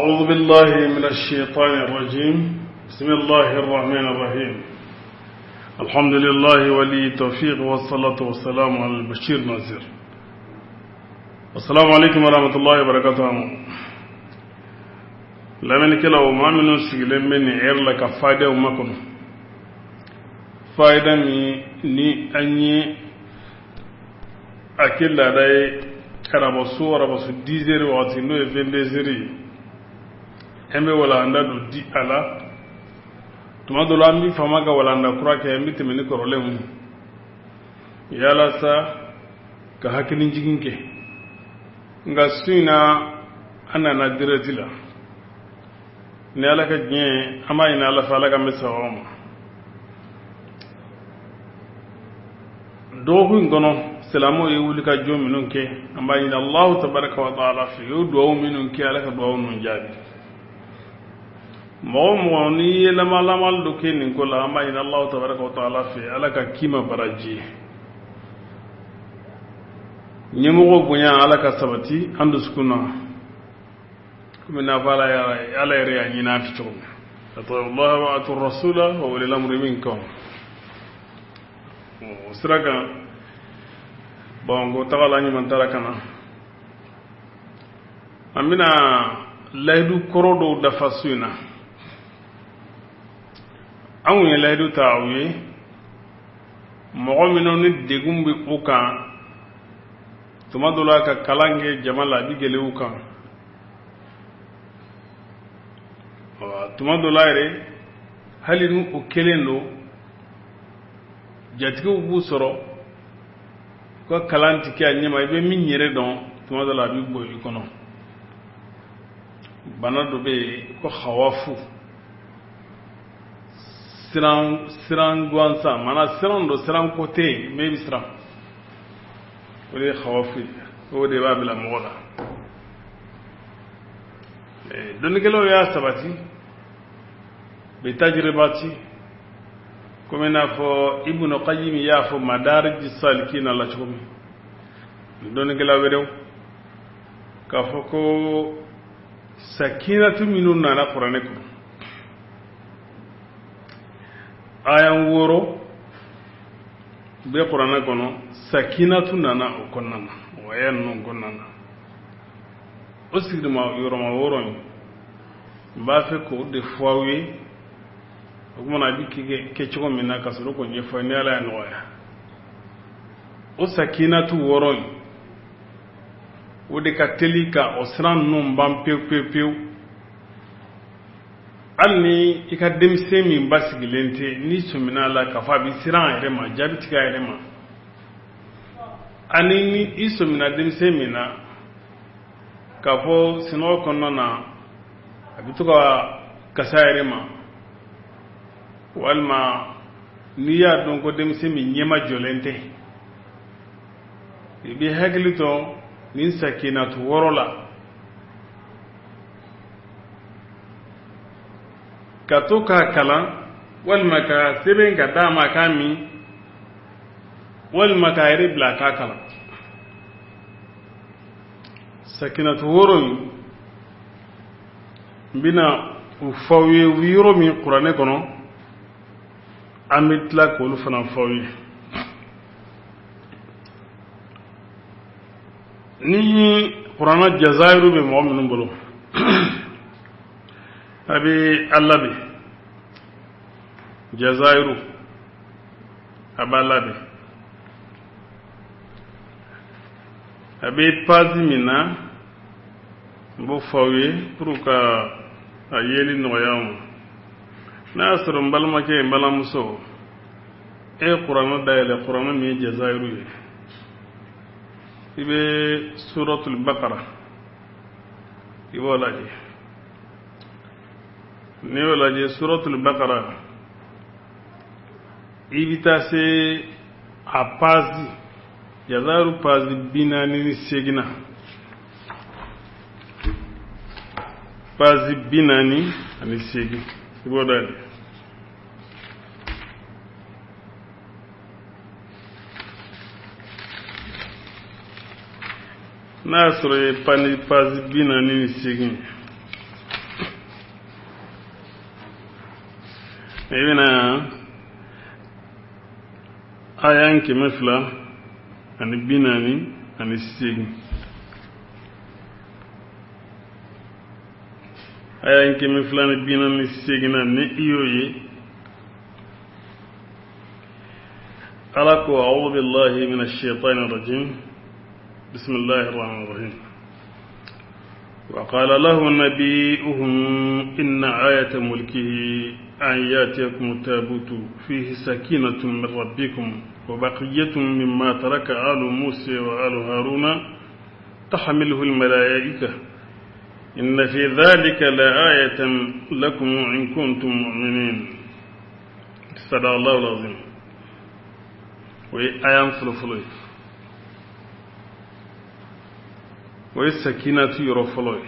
أعوذ بالله من الشيطان الرجيم بسم الله الرحمن الرحيم الحمد لله ولي التوفيق والصلاة والسلام على البشير ناصر السلام عليكم ورحمة الله وبركاته lamɛnnikɛlaw maa minnu sigilen bɛ nin ɛri la ka fayida makɔnɔ fayida min ni an ye a kɛ laada ye arabasu arabasu 10 heures wagati n'o ye 22 heures ye an bɛ walanda dɔ di a la tuma dɔ la an bɛ fama ka walanda kura kɛ an bɛ tɛmɛ ni kɔrɔlenw ye yalasa ka hakilijigin kɛ nka su in na an nana direct la ni ala ka diɲɛ ye an b'a ɲini ala fɛ ala k'an bɛn sababu ma dɔgɔkun in kɔnɔ silamɛw ye wulikajɔ minnu kɛ an b'a ɲini alahu tabaraka wa taala fɛ u ye duwawu minnu kɛ ala ka duwawu ninnu jaabi mɔgɔ o mɔgɔ n'i ye lamalamali dɔ kɛ nin ko la an b'a ɲini alahu tabaraka wa taala fɛ ala ka k'i ma baraji ye ɲɛmɔgɔ bonya ala ka sabati an dusukun na komi n'a fɔ ala ala yɛrɛ y'a ɲini an fɛ cogo min atiyu allaha wa atiyu rasula wa ulil amri minkum o sira kan bamakɔ taga la ɲuman taara ka na an bɛna layidu kɔrɔ dɔw dafa su in na an kun ye layidu ta aw ye mɔgɔ minnu ni degun bɛ u kan tuma dɔ la ka kalan kɛ jama la a bɛ gɛlɛya u kan tuma dɔ la yɛrɛ hali ni o kelen don jatigiw b'u sɔrɔ u ka kalan tɛ kɛ a ɲɛma i bɛ min yɛrɛ dɔn tuma dɔ la a bɛ bɔ i kɔnɔ bana dɔ bɛ yen ko hawafu siran siran gansan maana siran don siran ko tɛ yen mais i bɛ siran o de ye hawafu ye o de b'a bila mɔgɔ la dɔnnikɛlaw y'a sabati bi tajiribati komi i n'a fɔ ibnu qayyim y'a fɔ madariji salikina la cogo min dɔnnikɛla wɛrɛw k'a fɔ ko sakinatu minnu nana kuranɛ kɔnɔ aya wɔɔrɔ bɛ kuranɛ kɔnɔ sakinatu nana o kɔnɔna na o aya ninnu kɔnɔna na o sigiyɔrɔma yɔrɔma wɔɔrɔ in n b'a fɛ k'o de fɔ aw ye o tuma na a bɛ kɛ cogo min na ka sɔrɔ k'o ɲɛfɔ ni ala y'a nɔgɔya o sakinatu wɔɔrɔ in o de ka teli ka o siran ninnu ban pewu pewu pewu hali ni i ka denmisɛn min basigilen tɛ n'i sɔmina a la k'a fɔ a bɛ siran a yɛrɛ ma jaabi tigɛ a yɛrɛ ma ani ni i sɔmina denmisɛn min na k'a fɔ sunɔgɔ kɔnɔna na a bɛ to ka kasi a yɛrɛ ma walima n'i y'a dɔn ko denmisɛn min ɲɛmajɔlen tɛ i b'i hakili to nin sakinatu wɔɔrɔ la ka to k'a kalan walima ka sɛbɛn ka d'a ma k'a min walima k'a yɛrɛ bila a k'a kalan sakinatu wɔɔrɔ in n bɛna u fɔ aw ye u bɛ yɔrɔ min kuranɛ kɔnɔ an bɛ tila k'olu fana fɔ aw ye ni kuranɛ jazayiru bɛ mɔgɔ minnu bolo a bɛ a labɛn jazayiru a b'a labɛn a bɛ pazi min na n b'o fɔ aw ye pour ka a yeli nɔgɔya aw ma n'a y'a sɔrɔ n balimakɛ n balimamuso e ye kuranɛ dayɛlɛ kuranɛ min ye jazayiru ye i bɛ suratul bakara i b'o lajɛ n'i y'o lajɛ suratul bakara i bɛ taa se a pazi jazayiru pazi 48 na pazi 48 i b'o dayɛlɛ n'a y'a sɔrɔ i ye pani pazi 48 I bɛna aya 248, aya 248 na, ni i y'o ye, Ala ko: أعوذ بالله من الشيطان الرجيم، بسم الله الرحمن الرحيم. وقال له نبيهم إن آية ملكه أن يأتيكم التابوت فيه سكينة من ربكم وبقية مما ترك آل موسى وآل هارون تحمله الملائكة، إن في ذلك لآية لكم إن كنتم مؤمنين. صدق الله العظيم. O ye aya fɔlɔfɔlɔ ye, o ye sakinatu yɔrɔ fɔlɔ ye.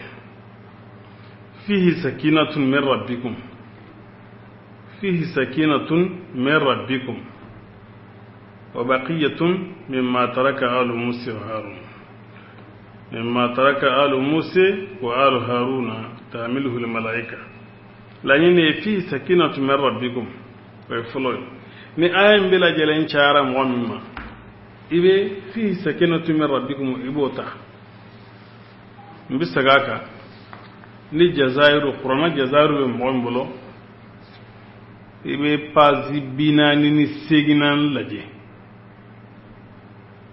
فيه سكينة من ربكم، فيه سكينة من ربكم وبقية مما ترك آل موسى وهارون، مما ترك آل موسى وآل هارون تحمله الملائكة. Laɲini ye فيه سكينة من ربكم, o ye fɔlɔ ye. Ni aya in bɛɛ lajɛlen cayara mɔgɔ min ma, i bɛ فيه سكينة من ربكم, i b'o ta. N bɛ segin a kan: ni jazayiru, kuranna jazayiru bɛ mɔgɔ min bolo, i bɛ page 48 lajɛ.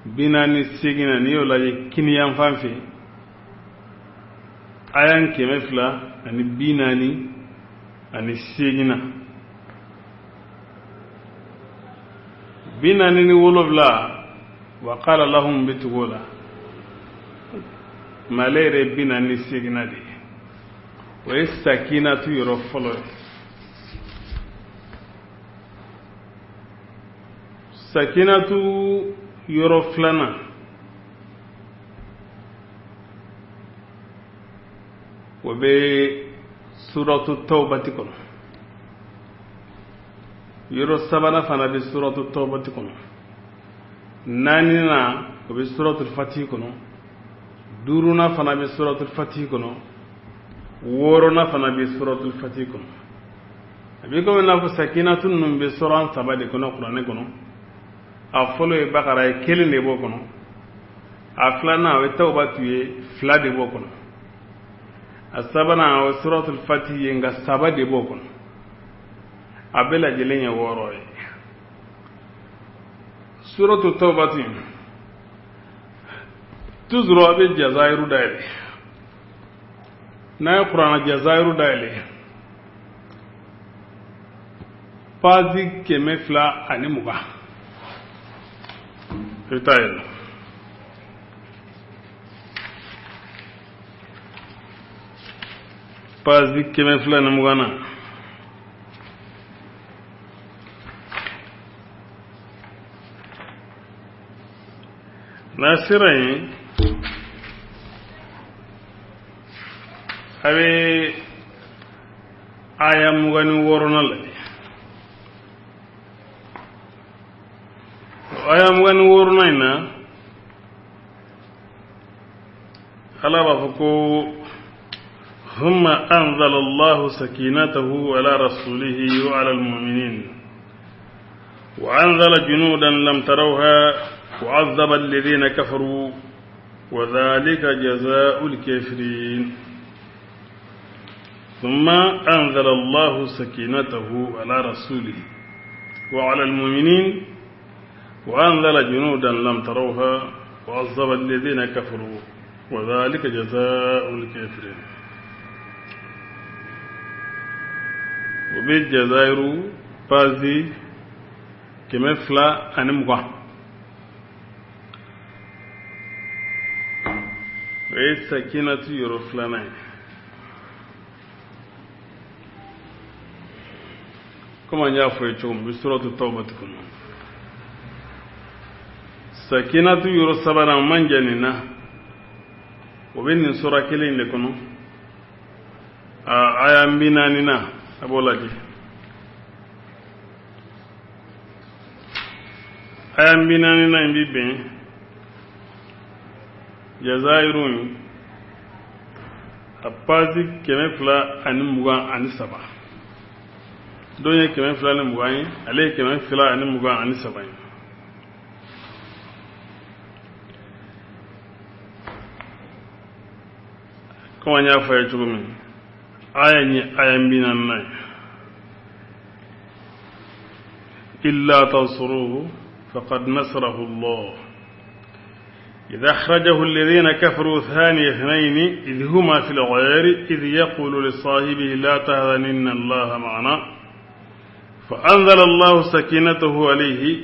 48 na, n'i y'o lajɛ, kiniyanfan fɛ, aya 248 na, 47, وقال لهم bɛ tugu o la. Mɛ ale yɛrɛ ye 48nan de ye. O ye sakinatu yɔrɔ fɔlɔ ye. Sakinatu yɔrɔ filanan, o bɛ suratu tawbati kɔnɔ. Yɔrɔ sabanan fana bɛ suratu tawbati kɔnɔ. Naaninan, o bɛ suratu fatihi kɔnɔ. Duurunan fana bɛ suratu fatihi kɔnɔ. Wɔɔrɔnan fana bɛ suratu fatihi kɔnɔ. A b'i komi n'a fɔ sakinatu ninnu bɛ sɔrɔ saba de kɔnɔ kuranɛ kɔnɔ. A fɔlɔ ye bakara ye, kelen de b'o kɔnɔ. A filanan, o ye tawbatu ye, fila de b'o kɔnɔ. A sabanan, o ye suratul fatihi ye, nka saba de b'o kɔnɔ. A bɛɛ lajɛlen ye wɔɔrɔ ye. Suratu tawbatu, toujours a bɛ jazayiru dayɛlɛ. N'a ye kuranna jazayiru dayɛlɛ, page 220, i bɛ taa yen nɔ. Page 220 na, n'a sera yen, a bɛ aya 26nan lajɛ. Aya 26nan in na, Ala b'a fɔ ko: ثم أنزل الله سكينته على رسوله وعلى المؤمنين وأنزل جنودا لم تروها وعذب الذين كفروا وذلك جزاء الكافرين. ثم أنزل الله سكينته على رسوله وعلى المؤمنين وأنزل جنودا لم تروها وعذب الذين كفروا وذلك جزاء الكافرين. O bɛ jazayiru page 220. O ye sakinatu yɔrɔ filanan ye. Komi an y'a fɔ ye cogo min, bɛ suratu tawbati kɔnɔ. Sakinatu yɔrɔ sabanan man jan nin na, o bɛ nin sura kelen in de kɔnɔ. A aya 40 na, a b'o lajɛ. Aya 40 na in bi bɛn jazayiru a page 223. Dɔ ye 220 ye, ale ye 223 ye. Komi an y'a fɔ a ye cogo min, aya in ye aya 40nan ye. Illa tansuruhu faqad nasarahu Allah إذا أخرجه الذين كفروا ثاني اثنين إذ هما في الغار إذ يقول لصاحبه لا تهزن إن الله معنا فأنزل الله سكينته عليه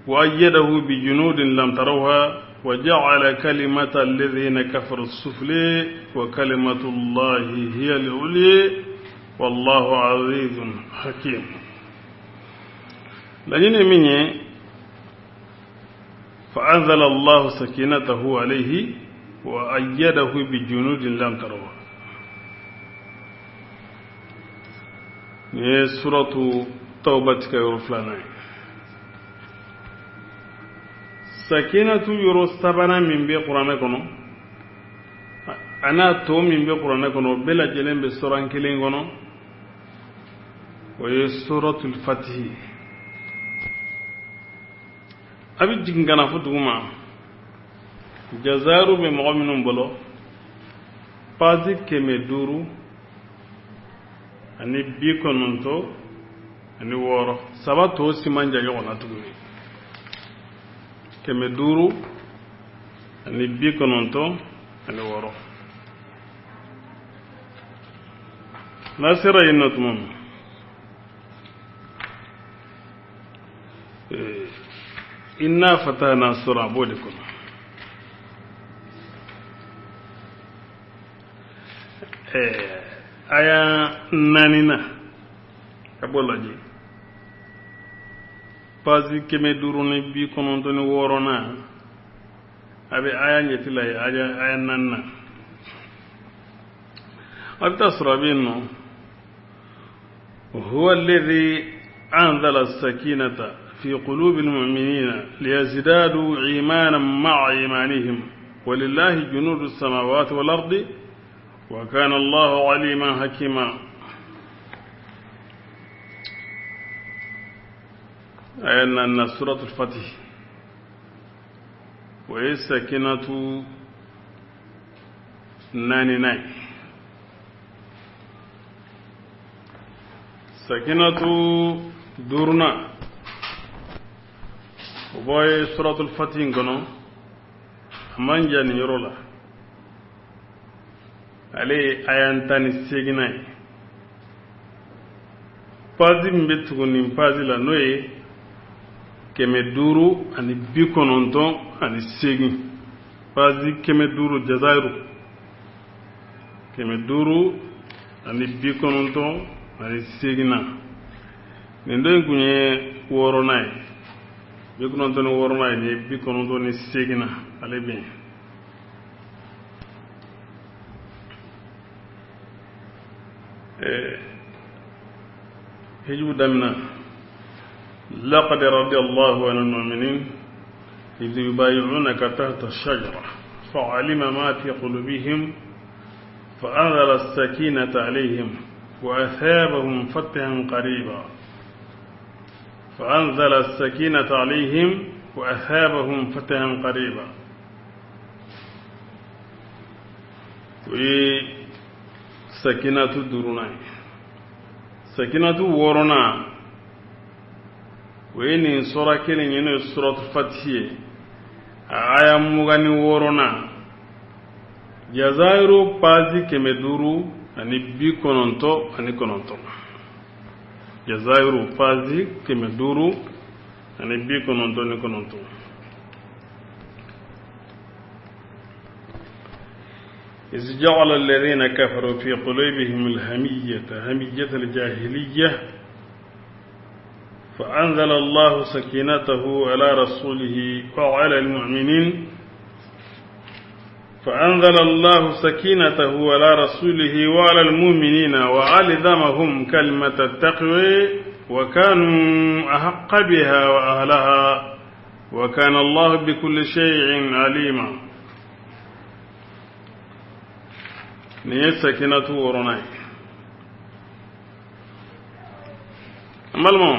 وأيده بجنود لم تروها وجعل كلمة الذين كفروا السفلي وكلمة الله هي العليا والله عزيز حكيم. Laɲini min ye, فأنزل الله سكينته عليه وأيده بجنود لم تروها. Nin ye suratu tawbati ka yɔrɔ filanan ye. Sakinatu yɔrɔ sabanan min bɛ kuranɛ kɔnɔ, a n'a tɔ min bɛ kuranɛ kɔnɔ, o bɛɛ lajɛlen bɛ suran kelen kɔnɔ, o ye suratul fatihi. A bɛ jigin ka na fo duguma. Jazayiru bɛ mɔgɔ minnu bolo, pazi 596, saba tɔ si man jan ɲɔgɔn na tuguni. 596. N'a sera yen nɔ tuma min, inna fatahna sura, a b'o de kɔnɔ. Aya naaninan, a b'o lajɛ, pazi 596nan, a bɛ aya ɲɛti la ye. Aya naaninan, a bɛ taa sɔrɔ a bɛ yen nɔ: هو الذي أنزل السكينة في قلوب المؤمنين ليزدادوا إيمانا مع إيمانهم ولله جنود السماوات والأرض وكان الله عليما حكيما. أن سورة الفتح وهي سكينة naaninan. Sakinatu duurunan, o bɔ ye suratul fatih in kɔnɔ, a man jan nin yɔrɔ la. Ale ye aya 18nan ye. Pazi min bɛ tugu nin pazi la, n'o ye 598, pazi 500, jazayiru 598 na. Nin dɔ in kun ye wɔɔrɔnan ye, 96nan ye. Nin ye 98 na, ale bɛ yen. Hijibu damina: لقد رضي الله عن المؤمنين إذ يبايعونك تحت الشجرة فعلم ما في قلوبهم فأنزل السكينة عليهم وأثابهم فتحا قريبا. فأنزل السكينة عليهم وأثابهم فتحا قريبا. O sakinatu duurunan. Sakinatu wɔɔrɔnan, o ye nin sura kelen ye, n'o ye suratu fatihi ye, a aya 26nan, jazayiru pazi 599, jazayiru pazi 599. إذ جعل الذين كفروا في قلوبهم الهمية همية الجاهلية فأنزل الله سكينته على رسوله وعلى المؤمنين فأنزل الله سكينته على رسوله وعلى المؤمنين وألزمهم كلمة التقوى وكانوا أحق بها وأهلها وكان الله بكل شيء عليما. Nin ye sakinatu wɔɔrɔnan ye. N balimaw,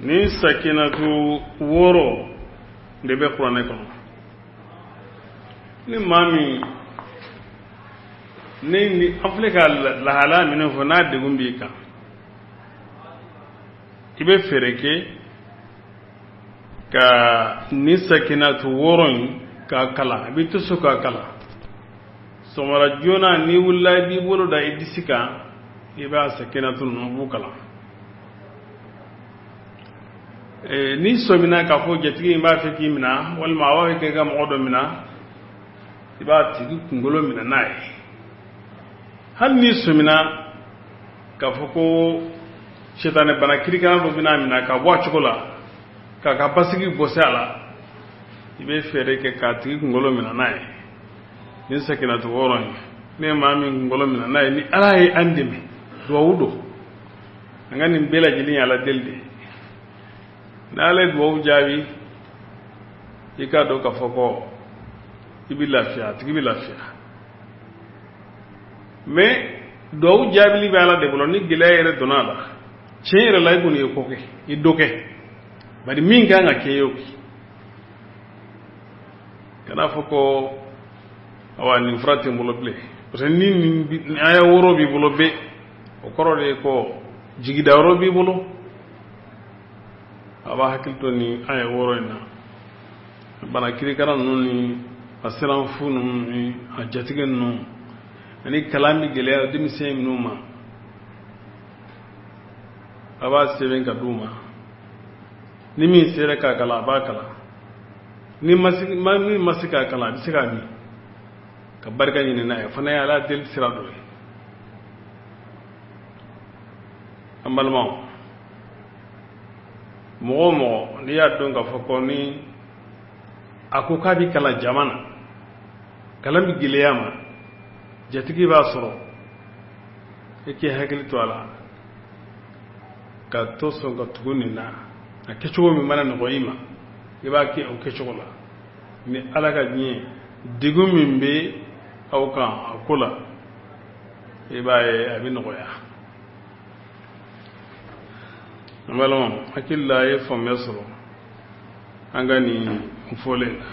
nin sakinatu 6 de bɛ kuranɛ kɔnɔ. Ni maa min ni an filɛ ka lahalaya minnu fɔ, n'a degun b'i kan, i bɛ fɛɛrɛ kɛ ka nin sakinatu 6 in k'a kalan. I bɛ to so k'a kalan sɔgɔmada joona. N'i wulila, i b'i bolo da i disi kan, i b'a sakinatu ninnu b'u kalan. N'i sɔmina k'a fɔ jatigi in b'a fɛ k'i minɛ, walima a b'a fɛ k'i ka mɔgɔ dɔ minɛ, i b'a tigi kunkolo minɛ n'a ye. Hali n'i sɔmina k'a fɔ ko sitanɛ bana kirikara dɔ bɛna minɛ ka bɔ a cogo la, k'a ka basigi bɔsi a la, i bɛ fɛɛrɛ kɛ k'a tigi kunkolo minɛ n'a ye nin sakinatu 6 in. Ne ye maa min kunkolo minɛ n'a ye, ni Ala ye an dɛmɛ, duwawu don. An ka nin bɛɛ lajɛlen ye Ala deli de ye. Ni Ala ye duwawu jaabi, i k'a dɔn k'a fɔ ko i bɛ lafiya, a tigi bɛ lafiya. Mais duwawu jaabili bɛ Ala de bolo. Ni gɛlɛya yɛrɛ donna a la, tiɲɛ yɛrɛ la, i kɔni ye ko kɛ, i dɔ kɛ, bari min kan ka kɛ, i y'o kɛ. Kana fɔ ko awa nin fura tɛ n bolo bilen, parce que ni nin aya 6 b'i bolo bɛ, o kɔrɔ de ye ko jigidayɔrɔ b'i bolo. A b'a hakili to nin aya 6 in na. Bana kirikara ninnu ni a siranfu ninnu ni a jatigɛ ninnu ani kalan bɛ gɛlɛya denmisɛn minnu ma, a b'a sɛbɛn ka d'u ma. Ni min sera k'a kalan, a b'a kalan. Ni min ma se k'a kalan, a bɛ se k'a min ka barika ɲini n'a ye. O fana ye Ala deli sira dɔ ye. An balimaw, mɔgɔ o mɔgɔ n'i y'a dɔn k'a fɔ ko ni a ko k'a bɛ kalan jama na, kalan bɛ gɛlɛya ma, jatigi b'a sɔrɔ, i k'i hakili to a la ka to sɔn ka tugu nin na. A kɛcogo min mana nɔgɔ i ma, i b'a kɛ o kɛcogo la. Ni Ala ka diɲɛ, degun min bɛ aw kan a ko la, i b'a ye a bɛ nɔgɔya. An balimaw, hakili la a ye faamuya sɔrɔ an ka nin fɔlen na.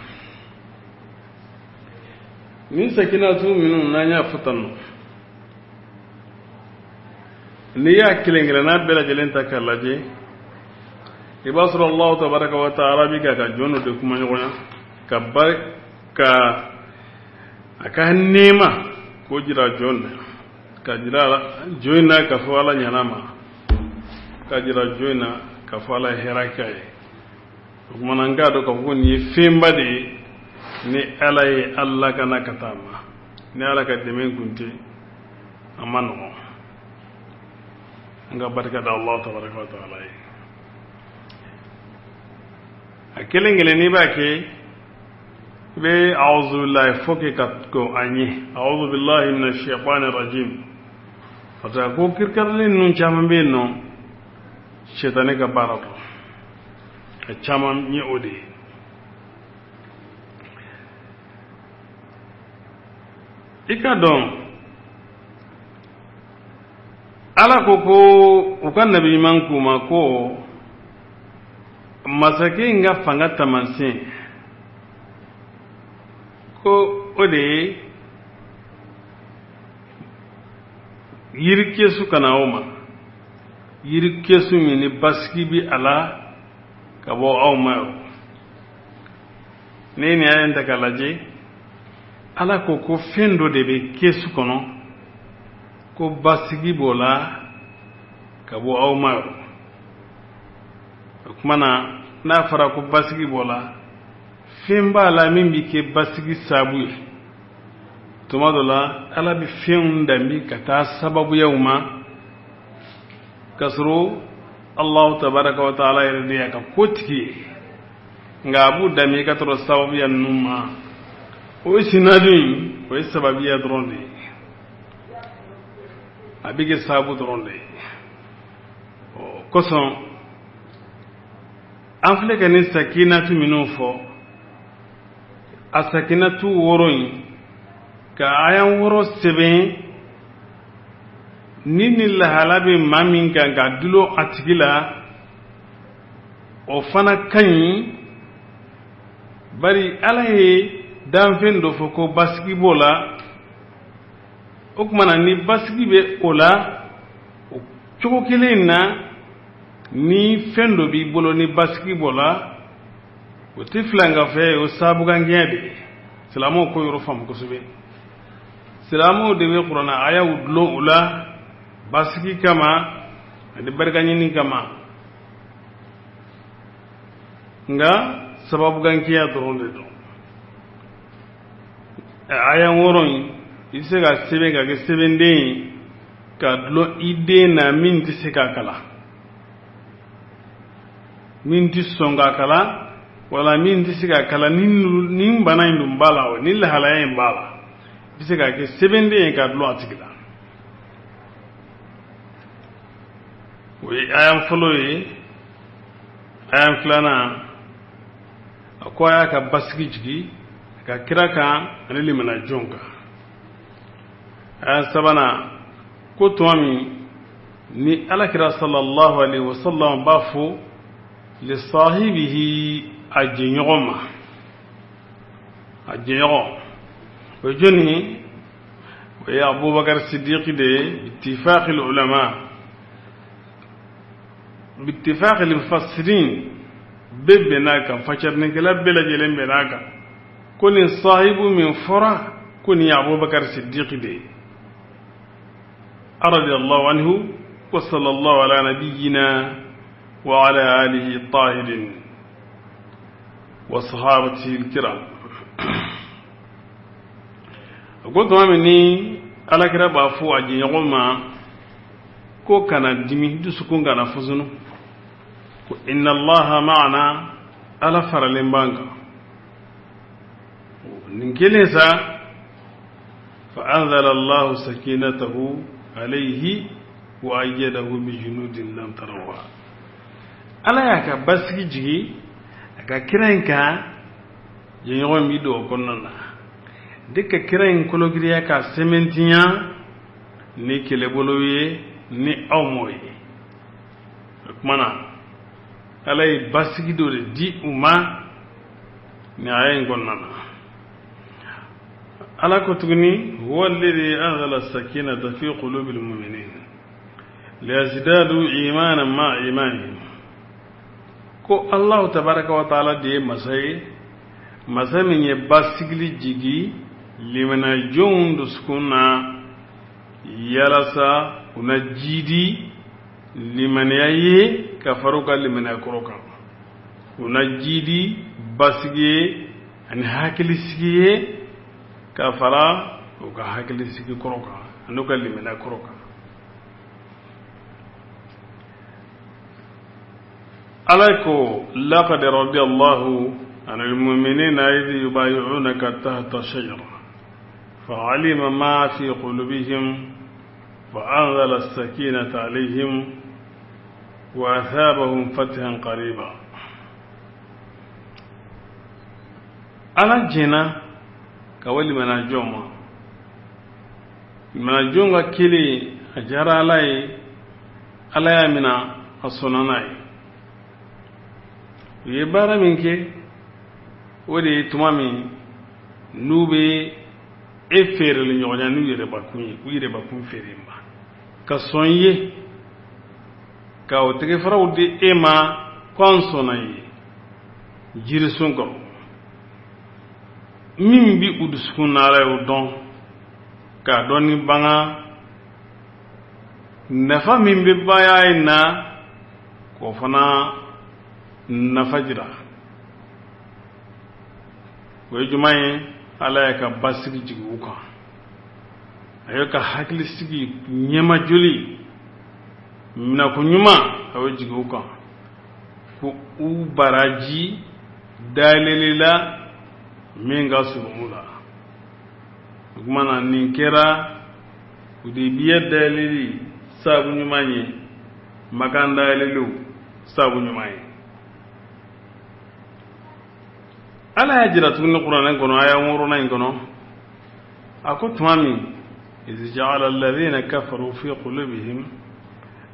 Nin sakinatu minnu n'an y'a fɔ tan nɔ, n'i y'a kelen kelenna bɛɛ lajɛlen ta k'a lajɛ, i b'a sɔrɔ Alahu tabaraka wa taala bi k'a ka jɔn dɔ de kuma ɲɔgɔnya ka bari ka a ka nɛɛma k'o jira jɔn na, ka jira jɔn in na k'a fɔ Ala ɲan'a ma, ka jira jɔn in na k'a fɔ Ala ye hɛrɛ k'a ye. O tuma na, n k'a dɔn k'a fɔ ko nin ye fɛnba de ye ni Ala ye an lakana ka taa ma. Ni Ala ka dɛmɛ kun tɛ, a ma nɔgɔn. An ka barika da Alahu tabaraka wa taala ye. A kelen kelen, n'i b'a kɛ, i bɛ awuzubilahi fo kɛ ka ko a ɲɛ, awuzubilahi mina shaytani rajim, parce que ko kirikarilen ninnu caman bɛ yen nɔ, sɛtanɛ ka baara don, a caman ye o de ye. I ka dɔn, Ala ko ko u ka nabi ɲuman k'u ma ko masakɛ in ka fanga taamasiyɛn ko o de ye yirikesu ka na aw ma, yirikesu min ni basigi bi a la ka bɔ aw ma yɔrɔ. N'i ye nin aya in ta k'a lajɛ, Ala ko ko fɛn dɔ de bɛ kesu kɔnɔ ko basigi b'o la ka bɔ aw ma yɔrɔ. O tuma na, n'a fɔra ko basigi b'o la, fɛn b'a la min bɛ kɛ basigi sabu ye. Tuma dɔ la, Ala bɛ fɛnw danbi ka taa sababuyaw ma, k'a sɔrɔ Alahu tabaraka wa taala yɛrɛ de y'a ka ko tigi ye, nka a b'u danbi ka tɔrɔ sababuya ninnu ma. O ye sinadu in, o ye sababuya dɔrɔn de ye, a bɛ kɛ sababu dɔrɔn de ye. O kosɔn, an filɛ ka nin sakinatu minnu fɔ, a sakinatu 6 in, ka aya 6 sɛbɛn. Ni nin lahala bɛ maa min kan ka dulon a tigi la, o fana ka ɲi, bari Ala ye danfɛn dɔ fɔ ko basigi b'o la. O tuma na, ni basigi bɛ o la, o cogo kelen in na, ni fɛn dɔ b'i bolo ni basigi b'o la, o tɛ filankafɛ ye, o sabukankɛɲɛ de ye. Silamɛw k'o yɔrɔ faamu kosɛbɛ. Silamɛw de bɛ kuranɛ ayaw dulon u la basigi kama ani barikaɲini kama, nka sababukankɛɲɛ dɔrɔn de don. Aya wɔɔrɔ in, i bɛ se ka sɛbɛn ka kɛ sɛbɛnden ye ka dulon i den na min tɛ se k'a kalan, min tɛ sɔn k'a kalan, wala min tɛ se k'a kalan ni bana in dun b'a la, o ni lahalaya in b'a la, i bɛ se k'a kɛ sɛbɛnden ye k'a dulon a tigi la. O ye aya fɔlɔ ye. Aya filanan, a ko a y'a ka basigi jigi a ka kira kan ani limanajɔnw kan. Aya sabanan, ko tuma min ni alakira sallallahu alaihi wasallam b'a fɔ li sahibihi, a jɛɲɔgɔn ma, a jɛɲɔgɔn o ye jɔnni ye? O ye Abubakar Sidiki de ye, bittifaqil ulama, bittifaqil mufassirin, bɛɛ bɛnn'a kan, fasirinikɛla bɛɛ lajɛlen bɛnn'a kan ko nin sahibu min fɔra, ko nin ye Abubakar Sidiki de ye, radiyallahu anhu wa sallallahu ala nabiyyina wa ala alihi tahirin wa sahabatihi alkiram. A ko tuma min ni alakira b'a fɔ a jɛɲɔgɔn ma ko kana dimi, dusukun kana fusunu, ko inna allaha ma'ana, Ala faralen b'an kan. Nin kelen sa, fa anzala allahu sakinatahu alayhi wa ayyadahu bi junudin lam tarawha. Ala y'a ka basigi jigi a ka kira in kan, jɛɲɔgɔn bi don o kɔnɔna na de ka kira in kologiriya k'a sɛmɛntiya ni kɛlɛbolo ye ni aw m'o ye. O tuma na, Ala ye basigi dɔ de di u ma nin aya in kɔnɔna na. Ala ko tuguni: huwa alladhi anzala sakinata fi qulubil mu'minin liyazdadu imanan ma'a imanihim. Ko Allahu tabaraka wa taala de ye masa ye, masa min ye basigili jigi limanajɔnw dusukun na yalasa u na jiidi limaniya ye ka fara u ka limaniya kɔrɔ kan, u na jiidi basigi ye ani hakilisigi ye ka fara u ka hakilisigi kɔrɔ kan ani u ka limaniya kɔrɔ kan. Ala ko: laqad radiyallahu anil mu'minina idh yubayi'unaka tahta shajara fa'alima ma fi qulubihim fa anzala as-sakinata alayhim wa athabahum fathan qariba. Ala jɛnna ka bɔ limanajɔn ma. Limanajɔn ka kelen a diyara Ala ye, Ala y'a mina, a sɔnna n'a ye. U ye baara min kɛ, o de ye tuma min n'u bɛ e feereli ɲɔgɔnya n'u yɛrɛbakun ye, u yɛrɛbakun feere ma ka sɔn i ye, ka o tɛgɛfaraw di e ma ko an sɔnna i ye jirisun kɔrɔ. Min bi u dusukun na, Ala y'o dɔn, k'a dɔn ni banga nafa min bɛ baya in na, k'o fana nafa jira. O ye jumɛn ye? Ala y'a ka basigi jigin u kan, a y'o ka hakilisigi, ɲɛmajoli, minako ɲuman, a y'o jigin u kan, ko u baraji dayɛlɛli la min ka surun u la. O tuma na, nin kɛra Hudebiya dayɛlɛli sababu ɲuman ye, Makan dayɛlɛliw sababu ɲuman ye. Ala y'a jira tuguni kuranɛ kɔnɔ, aya wɔɔrɔnan in kɔnɔ, a ko tuma min إذ جعل الذين كفروا في قلوبهم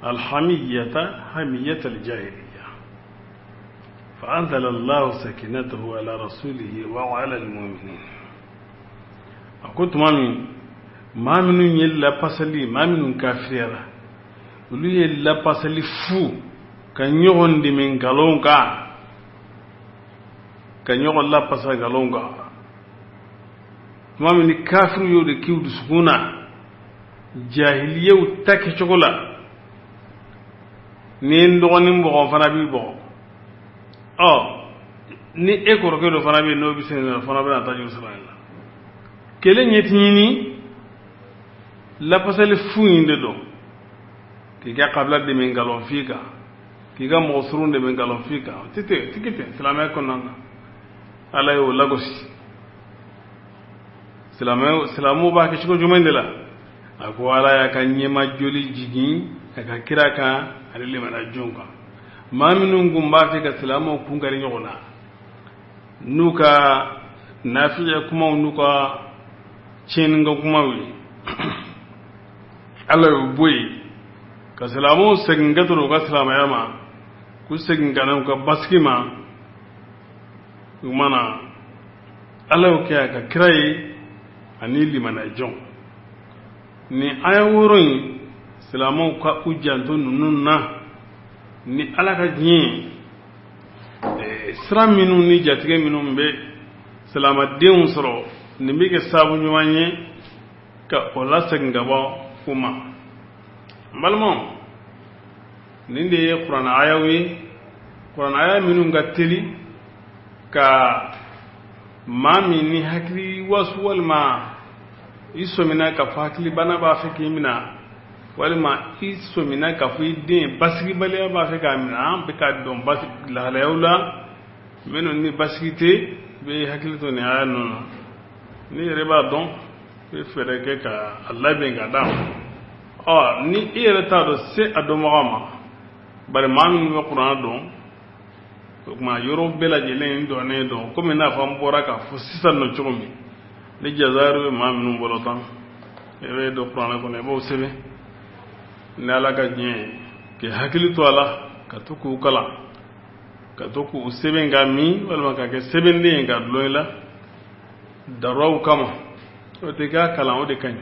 الحمية حمية الجاهلية فأنزل الله سكينته على رسوله وعلى المؤمنين. A ko tuma min maa minnu ye lapasali, maa minnu kafiriyara, olu ye lapasali fu ka ɲɔgɔn dɛmɛ nkalon kan, ka ɲɔgɔn lapasa nkalon kan, tuma min ni kafiriw y'o de k'u dusukun na jahiliyew ta kɛcogo la, ni n dɔgɔnin bɔgɔ fana b'i bɔgɔ, ɔ ni e kɔrɔkɛ dɔ fana bɛ yen n'o bɛ se nin fana bɛna taa juru sara nin la. Kɛlɛ ɲɛ ti ɲini, lapasali fu in de don k'i ka kabila dɛmɛ nkalonfin kan, k'i ka mɔgɔ surun dɛmɛ nkalonfin kan. O tɛ ten, o tɛ kɛ ten silamɛya kɔnɔna na. Ala y'o lagosi. Silamɛ, silamɛw b'a kɛ cogo jumɛn de la? A ko Ala y'a ka ɲɛmajɔli jigin a ka kira kan ani limanajɔnw kan. Maa minnu kun b'a fɛ ka silamɛw kun kari ɲɔgɔn na n'u ka nafiya kumaw n'u ka tiɲɛnikɛ kumaw ye, Ala y'o bɔ yen ka silamɛw segin ka to u ka silamɛya ma, k'u segin ka na u ka basigi ma. O tuma na Ala y'o kɛ a ka kira ye ani limanajɔn. Nin aya wɔɔrɔ in, silamɛw ka u janto ninnu na ni Ala ka diɲɛ ye. Sira minnu ni jatigɛ minnu bɛ silamɛdenw sɔrɔ, nin bɛ kɛ sababu ɲuman ye ka o lasegin ka bɔ u ma. N balimaw, nin de ye kuranɛ ayaw ye, kuranɛ aya minnu ka teli ka maa min ni hakili wasu, walima i sɔmina k'a fɔ hakilibana b'a fɛ k'i minɛ, walima i sɔmina k'a fɔ i den basigibaliya b'a fɛ k'a minɛ. An bɛ ka dɔn basi lahalayaw la minnu ni basigi tɛ, i bɛ hakili to nin aya ninnu na. N'i yɛrɛ b'a dɔn, i bɛ fɛɛrɛ kɛ ka a labɛn ka d'a ma. Ɔ ni i yɛrɛ t'a dɔn, se a dɔnbaga ma, bari maa minnu bɛ kuranɛ dɔn, o tuma yɔrɔ bɛɛ lajɛlen dɔnnen dɔn, komi i n'a fɔ an bɔra k'a fɔ sisan nɔ cogo min, ni jazayiru bɛ maa minnu bolo tan, i bɛ don kuranɛ kɔnɔ, i b'o sɛbɛn. Ni Ala ka diɲɛ ye, k'i hakili to a la ka to k'u kalan, ka to k'u sɛbɛn ka min, walima ka kɛ sɛbɛnden ye ka dulon i la daruraw kama. O tɛ k'a kalan, o de ka ɲi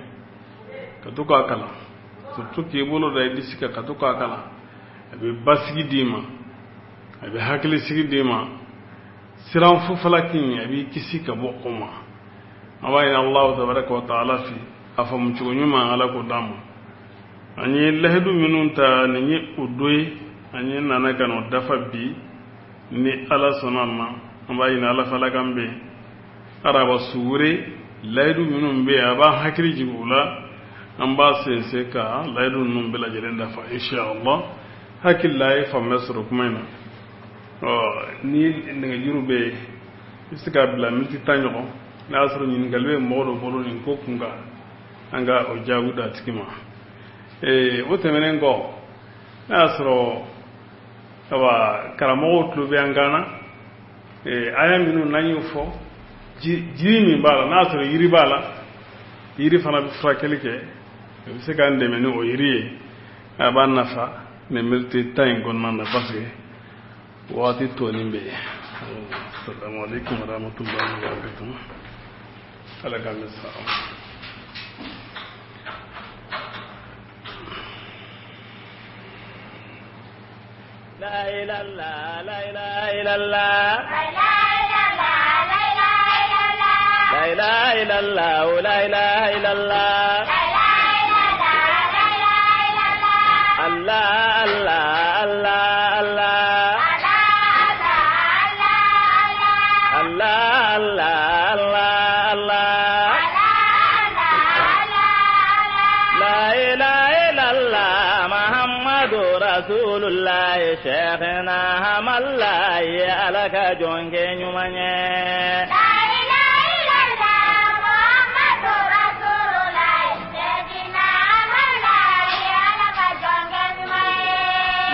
ka to k'a kalan, surtout k'i bolo da i disi kan ka to k'a kalan. A bɛ basigi d'i ma, a bɛ hakilisigi d'i ma, siran fufalaki a b'i kisi ka bɔ o ma. An b'a ɲini Alahu tabaraka wa taala fɛ, a faamu cogo ɲuman, Ala k'o d'an ma. An ye lahidu minnu ta, nin ye o dɔ ye, an ye nana ka n'o dafa bi ni Ala sɔnna a ma. An b'a ɲini Ala fɛ, Ala k'an bɛn araba su wɛrɛ. Layidu minnu bɛ yen, a b'an hakili jigin u la, an b'a sinsin ka layidu ninnu bɛɛ lajɛlen dafa inshallah. Hakili la a ye faamuya sɔrɔ kuma in na. Ɔ ni nɛgɛjuru bɛ yen, i bɛ se k'a bila miniti 10 ɲɔgɔn, n'a y'a sɔrɔ ɲininkali bɛ mɔgɔ dɔ bolo nin ko kun kan, an ka o jaabi d'a tigi ma. O tɛmɛnen kɔ, n'a y'a sɔrɔ awa karamɔgɔw tulo bɛ an kan na, aya minnu n'an y'o fɔ, jiri min b'a la, n'a y'a sɔrɔ yiri b'a la, yiri fana bɛ furakɛli kɛ, o bɛ se k'an dɛmɛ ni o yiri ye, a b'a nafa nin miniti 10 in kɔnɔna na, parce que waati tɔnin bɛ yen. Salamu aleykum wa rahmatulahi wa barakatuh. Ala k'an bɛ sa. La ilaha la ilaha illallah La ilaha illallah La ilaha illallah Allah Allah Allah Allah Allah Allah Allah Allah La ilaha illallah Muhammadu Rasulullah Cheikhna Hamalaye Ala ka jɔn kɛ ɲuman ye. La ilaha illallah Muhammadu Rasulullah Cheikhna Hamalaye Ala ka jɔn kɛ ɲuman ye.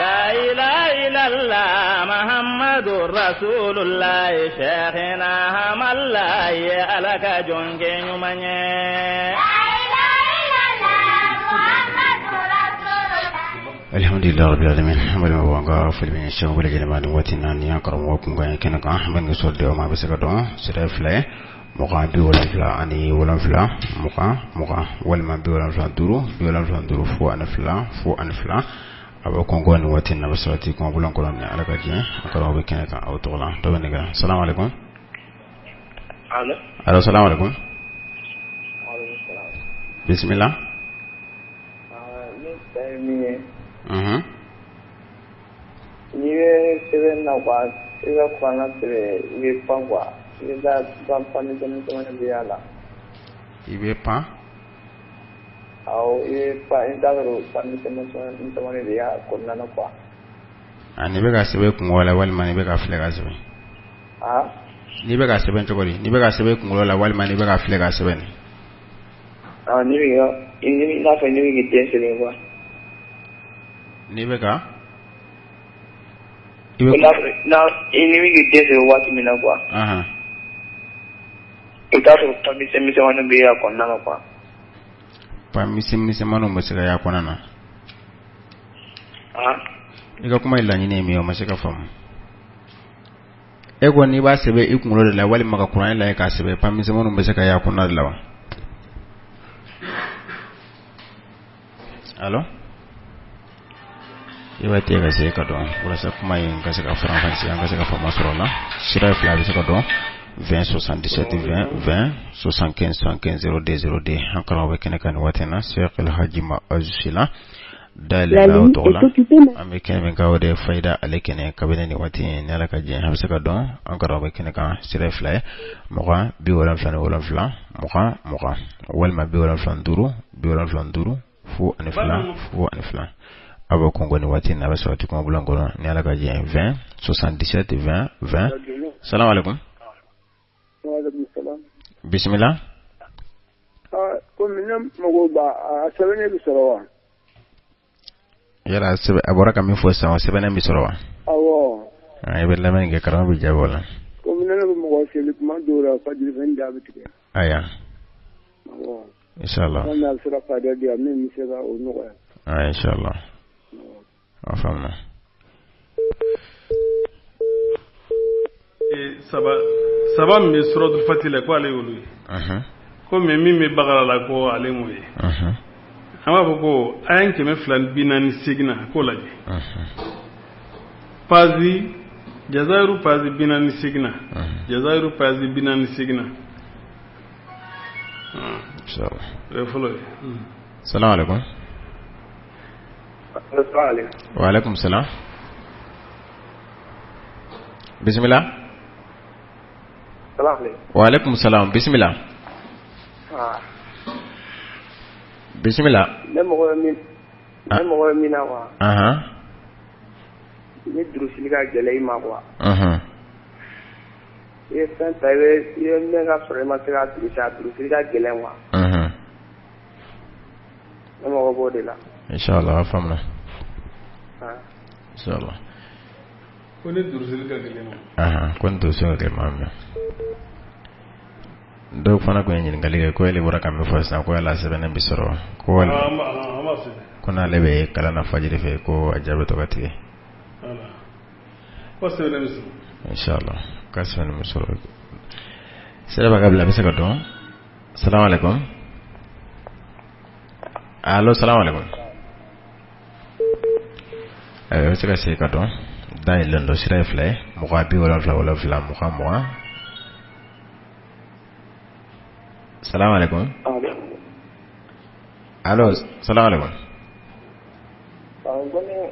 La ilaha illallah Muhammadu Rasulullah Cheikhna Hamalaye Ala ka jɔn kɛ ɲuman ye. La ilaha illallah Alhamdulilah rabbil alamin. An balimaw, an ka foli bɛ ɲɛsin aw bɛɛ lajɛlen ma nin waati in na. Ni y'an karamɔgɔ kunkan ye kɛnɛ kan, an bɛ nɛgɛso di aw ma. A bɛ se ka dɔn sira ye fila ye: 27 20 20, walima 75 75 02 02. A bɛ kɔnkɔn nin waati in na, a bɛ sabati kɔngɔ kɔnɔ ni Ala ka diɲɛ. An karamɔgɔ bɛ kɛnɛ kan aw tɔgɔ la. Dɔ bɛ nɛgɛ. Salamu aleykum. Allo, salamu aleykum. Bisimila. Ne ta ye min ye, n'i bɛ sɛbɛn na quoi, i ka kuranɛ sɛbɛn, i bɛ pan quoi, i bɛ taa pan misɛnnin misɛnnin bɛ y'a la. I bɛ pan? Awɔ, i bɛ pan, i bɛ taa sɔrɔ pan misɛnnin misɛnnin de y'a kɔnɔna na quoi. A n'i bɛ ka sɛbɛn kunkolo la walima n'i bɛ ka filɛ ka sɛbɛn? N'i bɛ ka sɛbɛn cogo di? N'i bɛ ka sɛbɛn kunkolo la walima n'i bɛ ka filɛ ka sɛbɛn? Ah, n'i bɛ i n'a fɔ n'i bɛ k'i den sɛbɛn quoi. N'i bɛ ka? I bɛ n'i bɛ k'i den sɛbɛn waati min na quoi. I bɛ taa sɔrɔ pan misɛn misɛnmaninw bɛ y'a kɔnɔna na quoi. Pan misɛn misɛnmaninw bɛ se ka y'a kɔnɔna na. I ka kuma in laɲini ye min ye, o ma se ka faamu. E ko n'i b'a sɛbɛn i kunkolo de la walima ka kuranɛ lajɛ k'a sɛbɛn, pan misɛnmaninw bɛ se ka y'a kɔnɔna de la wa? Allo, i b'a tigɛ ka se ka dɔn walasa kuma in ka se ka faranfasiya, an ka se ka faamu sɔrɔ a la. Sira fila bɛ se ka dɔn: 20 77 20 20, 75 75 02 02. An karamɔgɔ bɛ kɛnɛ kan nin waati in na, Cheikh El Hadji Ma'azu Sila dayɛlɛ aw tɔgɔ la. An bɛ kɛnɛ min kan, o de ye Fayida ale kɛnɛ kabini nin waati in. Ni Ala ka jɛ, a bɛ se ka dɔn an karamɔgɔ bɛ kɛnɛ kan. Sira fila ye: 27 20 20, walima 75 75 02 02. A bɛ kɔngɔ nin waati in na, a bɛ sabati kɔngɔ bulon kɔnɔ ni Ala ka jɛ. 20 77 20 20. Salamu aleykum. Bisimila. Komi ne mago b'a a sɛbɛnnen bɛ sɔrɔ wa? Yala a bɔra ka min fɔ sisan, o sɛbɛnnen bɛ sɔrɔ wa? Awɔ. I bɛ lamɛnni kɛ, karamɔgɔ bɛ jaabi o la. Komi ne bɛ mɔgɔ seli kuma dɔw la, fajiri fɛn jaabi tigɛ. Ayiwa. Inshallah. Hali n'a sera fayida di yan min bɛ se ka o nɔgɔya. Inshallah. A faamuna. Saba saba min bɛ suratul Fati la, ko ale y'olu ye. Komi min bɛ Bakara la, ko ale m'o ye. An b'a fɔ ko aya 248 na, k'o lajɛ. Page Jazayiru page 48 na. Jazayiru page 48 na. Inshallah. O ye fɔlɔ ye. Salamu aleykum. Wa aleykum salam. Bisimila. Wa aleykum salam. Bisimila. Bisimila. Ne mago bɛ min na quoi. Ni durusili ka gɛlɛn i ma quoi. I ye fɛn ta, i bɛ mɛn ka sɔrɔ i ma se k'a durusi, a durusili ka gɛlɛn quoi. Ne mago b'o de la. Inshallah, a faamuna. Inshallah. Ko ni durusili ka gɛlɛn ma. Ko ni durusili ka gɛlɛn ma. Dɔw fana tun ye ɲininkali kɛ ko ele bɔra ka min fɔ sisan, ko yala sɛbɛnnen bɛ sɔrɔ ko ko n'ale bɛ kalan na fajiri fɛ, ko a jaabi to ka tigɛ. Ko sɛbɛnnen bɛ sɔrɔ. Inshallah, ka sɛbɛnnen bɛ sɔrɔ. Sira b'a ka bila, a bɛ se ka dɔn. Salamu aleykum. Allo, salamu aleykum. Ayiwa, i bɛ se ka segin ka dɔn. Dayɛlɛlen don, sira ye fila ye: 20 77 20 20. Salamu aleykum. Allo, salamu aleykum.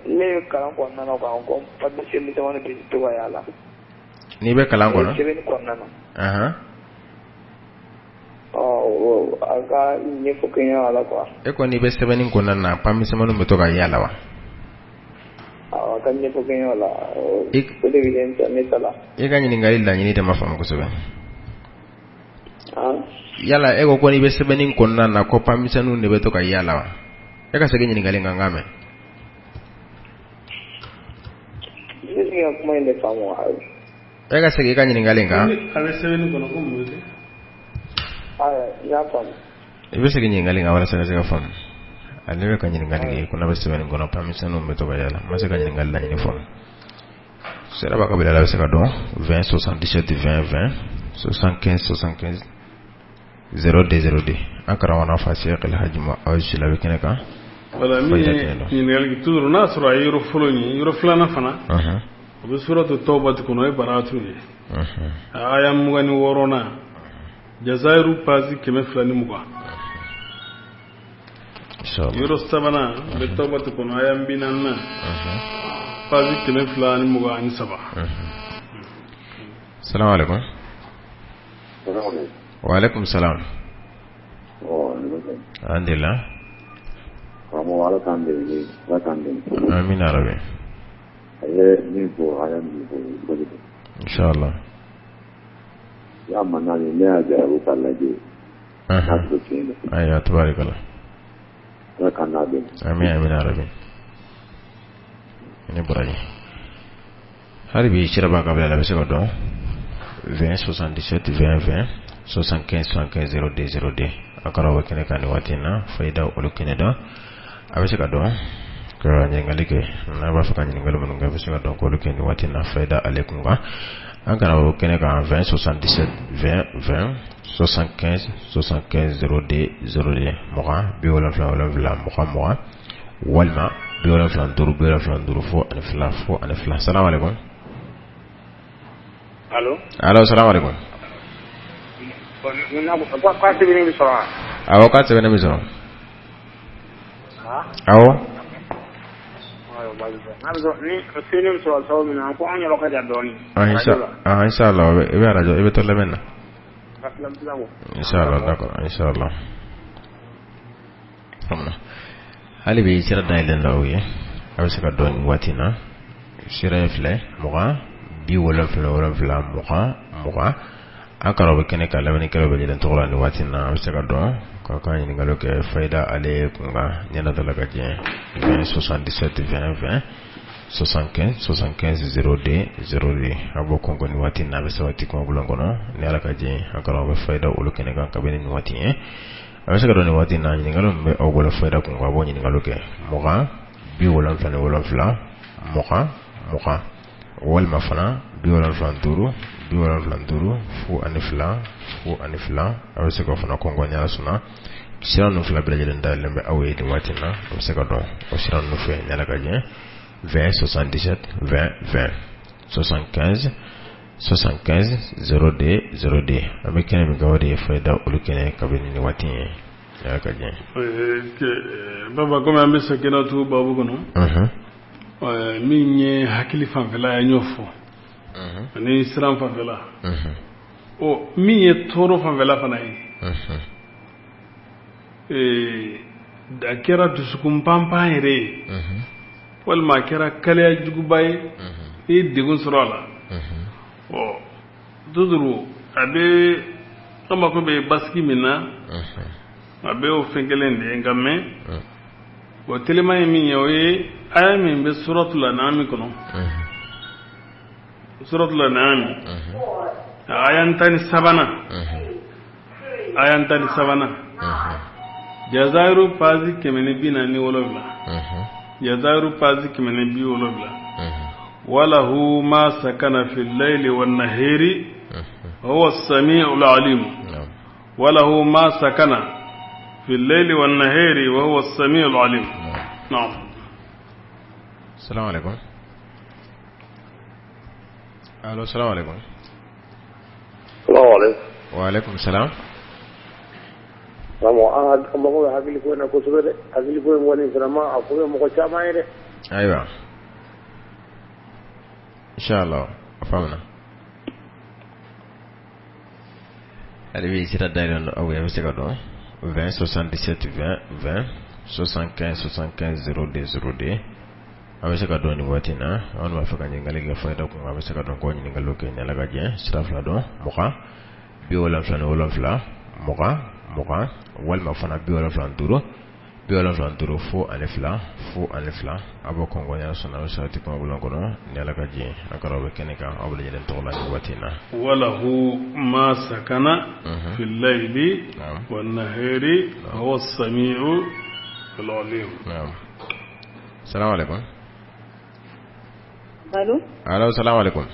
Ne ye kalan kɔnɔna na quoi, ko papier misɛnmanin bɛ to ka y'a la. N'i bɛ kalan kɔnɔ? Sɛbɛnni kɔnɔna na. Ɔ, a ka ɲɛfɔ kɛ ɲɛna a la quoi. E ko n'i bɛ sɛbɛnni kɔnɔna na, pan misɛnmaninw bɛ to ka y'a la wa? Awɔ, a ka ɲɛfɔ kɛ ɲɛna o la. O de bɛ ne ta la. I ka ɲininkali laɲini tɛ ma faamu kosɛbɛ. Yala e ko n'i bɛ sɛbɛnni kɔnɔna na, ko pan misɛnninw de bɛ to ka y'a la wa? E ka segin ɲininkali kan k'a mɛn. Ne tɛ ka kuma in de faamu. E ka segin i ka ɲininkali kan. A bɛ sɛbɛnni kɔnɔ ko mun bɛ kɛ? Ayiwa, n y'a faamu. I bɛ segin ɲininkali kan walasa ka se ka faamu. Ale bɛ ka ɲininkali kɛ ko n'a bɛ sɛbɛnni kɔnɔ pan misɛnninw bɛ to ka y'a la n ma se ka ɲininkali laɲini faamu. Sira b'a ka bila la a bɛ se ka dɔn 20 77 20 20 75 75 02 02 an karamɔgɔ n'a fa Sɛki Alhaji Muazu Sila bɛ kɛnɛ kan. Voilà min ye ɲininkali kɛ toujours n'a sɔrɔ a ye yɔrɔ fɔlɔ in ye yɔrɔ filanan fana o bɛ suratu tawbati kɔnɔ o ye baratu ye a aya 26nan jazayiru page 220 yɔrɔ sabanan bɛ tawbati kɔnɔ aya 40nan page 223. Salamu alaikum. Wa alaikum salam. Alhamdulillah. Karamɔgɔ Ala k'an dɛmɛ Ala k'an dɛmɛ. Amina rabi. A ye min fɔ a ye min fɔ o de don. Inshallah. Ya mana ni ne y'a jarabu k'a lajɛ. N'a sɔrɔ tiɲɛ don. Ayiwa tabarikala. Ala k'an n'a dɛmɛ. Amin amina rabi. Ni baraji. Hali bi sira b'a ka bila la a bɛ se ka dɔn 20 77 20 20 75 75 02 02 a kɛra o kɛnɛ kan nin waati in na fayida olu kɛnɛ dɔn a bɛ se ka dɔn ka ɲininkali kɛ n'a b'a fɛ ka ɲininkali minnu kɛ a bɛ se ka dɔn k'olu kɛ nin waati in na fayida ale kun kan an kana o kɛnɛ kan 20 77 20 20 75 75 02 02 20 77 20 20 walima 75 75 0 2 0 2 salamu alaikum. Allo. Allo salamu alaikum. K'a sɛbɛnnen bɛ sɔrɔ wa? Awɔ k'a sɛbɛnnen bɛ sɔrɔ. Awɔ. Ni sɛbɛnnen bɛ sɔrɔ sababu min na ko an yɔrɔ ka jan dɔɔnin. Inshallah i bɛ arajo i bɛ to lamɛn na. Inshallah d'accord inshallah. Hali bi sira dayɛlɛn la aw ye a bɛ se ka dɔn nin waati in na sira ye filɛ 20 77 20 20 an karamɔgɔ bɛ kɛnɛ kan lamɛnnikɛlaw bɛɛ lajɛlen tɔgɔ la nin waati in na a bɛ se ka dɔn k'a ka ɲininkaliw kɛ fayida ale kunkan ɲɛnata la ka diɲɛ 20 77 20 20 75 75 02 02 a b'o kɔnkɔn nin waati in na a bɛ sabati kuma bulon kɔnɔ ni Ala ka diɲɛ an karamɔgɔ bɛ fayida olu kɛnɛ kan kabini nin waati ye a bɛ se ka dɔn nin waati in na ɲininkali min bɛ aw bolo fayida kun kan a b'o ɲininkali kɛ 20 77 20 20 walima fana 75 75 0 2 0 2 a bɛ se k'o fana kɔnkɔn ni Ala sɔnna sira ninnu fila bɛɛ lajɛlen dayɛlɛlen bɛ aw ye nin waati in na a bɛ se ka dɔn o sira ninnu fɛ ni Ala ka diɲɛ 20 77 20 20 75 75 02 02 an bɛ kɛnɛ min kan o de ye fayida olu kɛnɛ kabini nin waati ye Ala ka diɲɛ. Baba komi an bɛ sakinatu babu kɔnɔ. Min ye hakili fanfɛla ye an y'o fɔ. Ani siran fanfɛla. Ɔ min ye tɔɔrɔ fanfɛla fana ye. A kɛra dusukun panpan yɛrɛ ye. Walima a kɛra kaleya juguba ye. N'i ye degun sɔrɔ a la. Ɔ toujours a bɛ an mako bɛ basigi min na. A bɛ o fɛn kelen de ye nka mais o telima ye min ye o ye aya min bɛ suratul an'am kɔnɔ. Suratul an'am aya 13nan. Aya 13nan. Jazayiru page 147. Jazayiru page 170. Walahu ma sakana fil layli wan nahari huwa as-sami'ul alim. Walahu ma sakana fil layli wan nahari wa huwa as-sami'ul alim. Naam. Salamu alaikum. Allo salamu alaikum. Salamu alaikum. Wa alaikum salam. Karamɔgɔ an mago bɛ hakili ko in na kosɛbɛ dɛ hakili ko in kɔni vraiment a ko bɛ mɔgɔ caman ye dɛ. Ayiwa. Inshallah a faamuna. Hali bi sira dayɛlɛn don aw ye a bɛ se ka dɔn 20 77 20 20 75 75 02 02 a bɛ se ka dɔn nin waati in na an b'a fɛ ka ɲininkali kɛ fayida kun a bɛ se ka dɔn k'o ɲininkaliw kɛ ni Ala ka diɲɛ sira fila dɔn 20 77 20 20 walima fana 75 75 0 2 0 2 a b'o kɔnkɔn ni Ala sɔnna a bɛ sabati kuma bulon kɔnɔ ni Ala ka diɲɛ an karamɔgɔ bɛ kɛnɛ kan aw bɛɛ lajɛlen tɔgɔ la nin waati in na. Walahu ma sakana fil layli wan nahari wa huwa as-sami'u العليم. Naam. Salamu alaikum. Allo. Allo, salamu alaikum.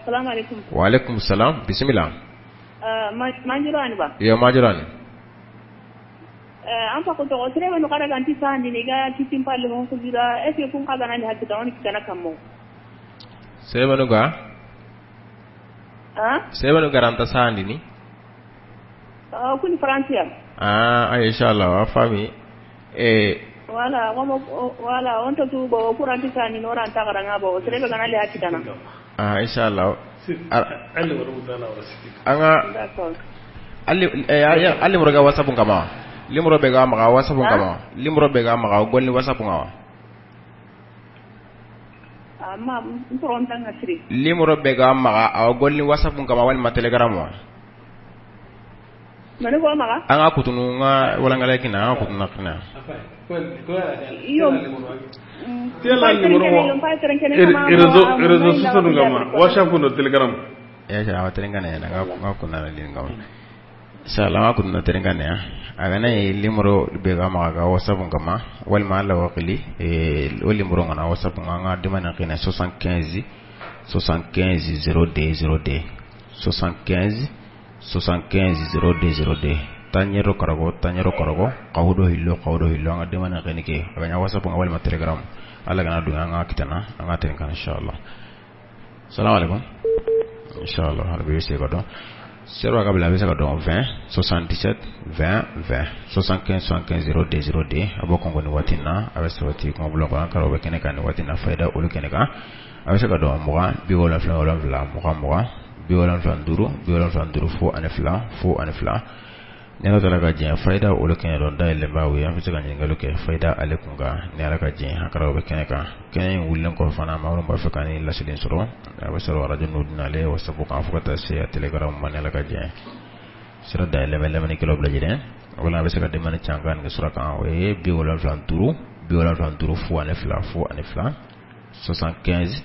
Salamu alaikum. Wa alaikum salam. Bismillah. Manjiro ani ba. Iyo majirani. An fa ko to tere no kara ganti sandi ni ga kitin palle mon ko jira est ce que kun kaga nani hakki on kitana kammo. Sebanu ga? Ah? Sebanu garanta sandi ni? Ah, kuni francia. Ah, ay inshallah wa fami. Eh wala gomo wala on to tu bo kuranti sandi no ran ta garanga bo tere be ganali hakki tana. Ah, inshallah. Ali wala Anga D'accord. Ali ali muraga WhatsApp kama. Limro be ga maga WhatsApp kama. Limro be ga maga golni WhatsApp kama. Amma mporo ntanga siri. Limro be ga maga aw golni WhatsApp kama walima Telegram wa. Mane ko maga? Anga kutunu nga wala ngala kina anga kutunu kina. Iyo. Tela limro wa. Rezo sociaux ngama WhatsApp ko Telegram. Ya sha awa Telegram ne nga nga kunna lingam. Inshallah nga kutunu Telegram ne. Agana limro be ga maga ga WhatsApp kama walima alla waqili o limro ngana WhatsApp nga demana kina 75 75 02 02 75 75 02 02 tanyero karago kawdo hillo anga demana kini ke agana WhatsApp nga walima Telegram alla gana du anga kitana anga tenkan inshallah. Assalamu alaikum. Inshallah harbi se ko don sero ka bila bɛ se ka dɔn 20 77 20 20 75 75 02 02 a b'o kɔn ni waati na a bɛ sabati kuma bulon kɔnɔ an bɛ kɛnɛ kan ni waati na fayida olu kɛnɛ kan a bɛ se ka dɔn 20 77 20 20 75 75 0 02 02 ni ala taara ka diɲɛ fayida olu kɛnɛ dɔn dayɛlɛn b'aw ye an bɛ se ka ɲininkaliw kɛ fayida ale kun kan ni ala ka diɲɛ an kɛra o bɛ kɛnɛ kan kɛnɛ in wulilen kɔfɛ fana maa minnu b'a fɛ ka ni laseli sɔrɔ a bɛ sɔrɔ arajo n'u ale WhatsApp kan fo ka taa se a Telegram ma ni ala ka diɲɛ sira dayɛlɛn bɛ lamɛnnikɛlaw bɛɛ lajɛlen wala a bɛ se ka dɛmɛ ni can kan nɛgɛ sira kan o ye 75 75 0 02 02 75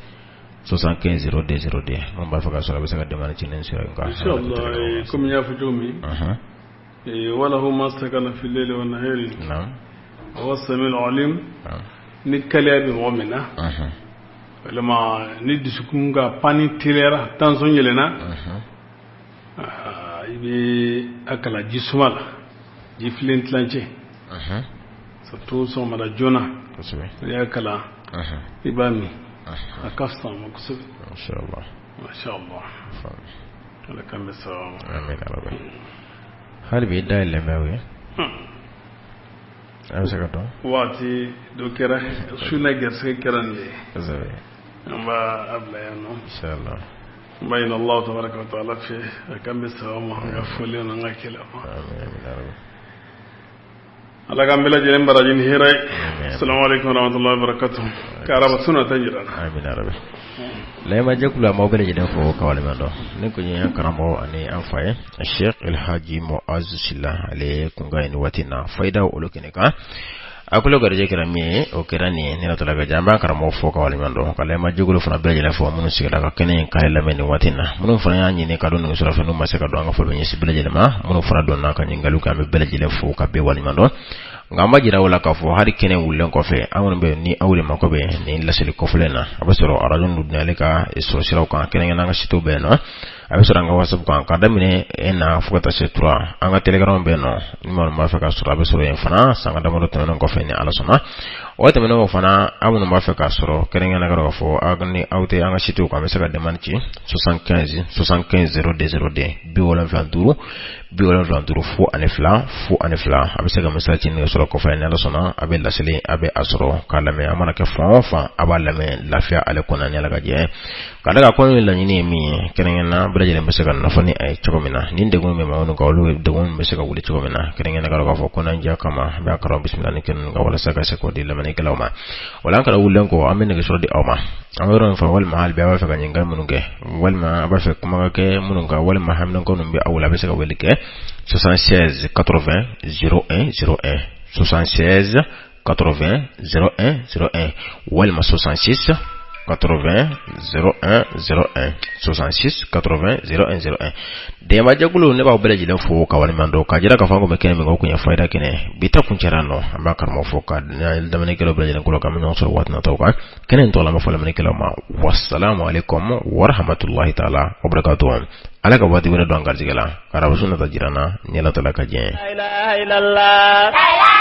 75 02 02 minnu b'a fɛ ka sɔrɔ a bɛ se ka dɛmɛ ni ci ni sira kan. Inshallah komi n y'a fɔ cogo min. وله ما سكن في الليل والنهار. نعم. هو السميع العليم. نعم. Ni kaliya bɛ mɔgɔ min na. Walima ni dusukun ka panni teliyara tension yɛlɛnna. I bɛ a kala ji suma la ji filen tilancɛ. Surtout sɔgɔmada joona. Kosɛbɛ. I y'a kala. I b'a min. A ka fisa a ma kosɛbɛ. Inshallah. Masha Allah. Ala k'an bɛ sababa ma. Amin ya rabbi. Hali bi dayɛlɛn bɛ aw ye a bɛ se ka dɔn waati dɔ kɛra su na garisigɛ kɛra nin ye. Kosɛbɛ. An b'a a bila yan nɔ. Inshallah. N b'a ɲini Alahu tabaraka wa taala fɛ a k'an bɛ sababa ma an ka fɔlen n'an ka kɛlɛ ma. Amin amin ya rabbi. Ala k'an bɛɛ lajɛlen baraji ni hɛrɛ ye. Assalamu alaikum warahmatullahi wabarakatuh. Ka araba suna ta jira. Amin ya rabbi. Layima jɛkulu a m'aw bɛɛ lajɛlen fo ka waleɲuman dɔn ni kun ye an karamɔgɔ ani an fa ye Sheikh Elhaji Muazu Sila ale kun ka nin waati na fayida olu kɛnɛ kan a kulo garijɛ kɛra min ye o kɛra nin ye ni Ala taala ka diya an b'an karamɔgɔ fo ka waleɲuman dɔn ka layima jɛkulu fana bɛɛ lajɛlen fo minnu sigira ka kɛnɛ in kare lamɛn nin waati na minnu fana y'a ɲini ka don nɛgɛso fɛ n'u ma se ka don an ka foli bɛ ɲɛsin bɛɛ lajɛlen ma minnu fana donna ka ɲininkaliw kɛ an bɛ bɛɛ lajɛlen fo ka bɛɛ waleɲuman dɔn nka an b'a jira aw la k'a fɔ hali kɛnɛ wulilen kɔfɛ an kɔni bɛ ni aw de mako bɛ nin laseli kɔfɛlen na a bɛ sɔrɔ arajo ninnu ale ka sɔrɔ siraw kan kɛrɛnkɛrɛnnenya an ka sitew bɛ yen nɔ a bɛ sɔrɔ an ka WhatsApp kan ka daminɛ 1 na fo ka taa se 3 an ka Telegram bɛ yen nɔ ni maa min b'a fɛ ka sɔrɔ a bɛ sɔrɔ yen fana sanga damadɔ tɛmɛnen kɔfɛ ni Ala sɔnna o tɛmɛnen kɔ fana aw minnu b'a fɛ ka sɔrɔ kɛrɛnkɛrɛnnenya ka fɔ aw ni aw tɛ an ka sitew kan an bɛ se ka demande ci 75 75 02 02 75 75 0 02 02 a bɛ se ka message ci nɛgɛso kɔfɛ ni Ala sɔnna a bɛ laseli a bɛ a sɔrɔ k'a lamɛn a mana kɛ fan o fan a b'a lamɛn lafiya ale kɔnɔ ni Ala ka jɛ ka da kan ko in laɲini ye min ye kɛrɛnkɛrɛnnenya bɛɛ lajɛlen bɛ se ka nafa ni a ye cogo min na ni degun bɛ maa minnu kan olu degun bɛ se ka wuli cogo min na kɛrɛnkɛrɛnnenya k'a fɔ kɔnɔnajɛ kama an b'a karamɔgɔ bisimila ni kɛnɛ kan walasa ka se k'o di lamɛnnikɛlaw ma wala an kana wulilen kɔ an bɛ nɛgɛso di aw ma an bɛ yɔrɔ min fɔ walima hali bi a b'a fɛ ka ɲininkali minnu kɛ walima a b'a fɛ kuma ka kɛ minnu kan walima haminanko minnu bɛ aw la a bɛ se ka wele kɛ 76 80 01 01 76 80 01 01 walima 66 80 01 01, 66 80 01 01. Dɛmɛbajɛkulu, ne b'aw bɛɛ lajɛlen fo ka waleɲuman dɔn, k'a jira k'a fɔ an kun bɛ kɛnɛ min kan, o kun ye fayida kɛnɛ. Bi ta kuncɛra nɔ. An b'a karamɔgɔ fo ka lamɛnnikɛlaw bɛɛ lajɛlen kolo, k'an bɛ ɲɔgɔn sɔrɔ waati nataw kan kɛnɛ in tɔgɔ la. An b'a fɔ lamɛnnikɛlaw ma wasalamu aleykum warahmatulahi taala wabarakatuhu. Ala ka waati wɛrɛ don an garijɛgɛ la, arabusu nata jira n na ni Ala taala ka diɲɛ ye. La ilaha illallah.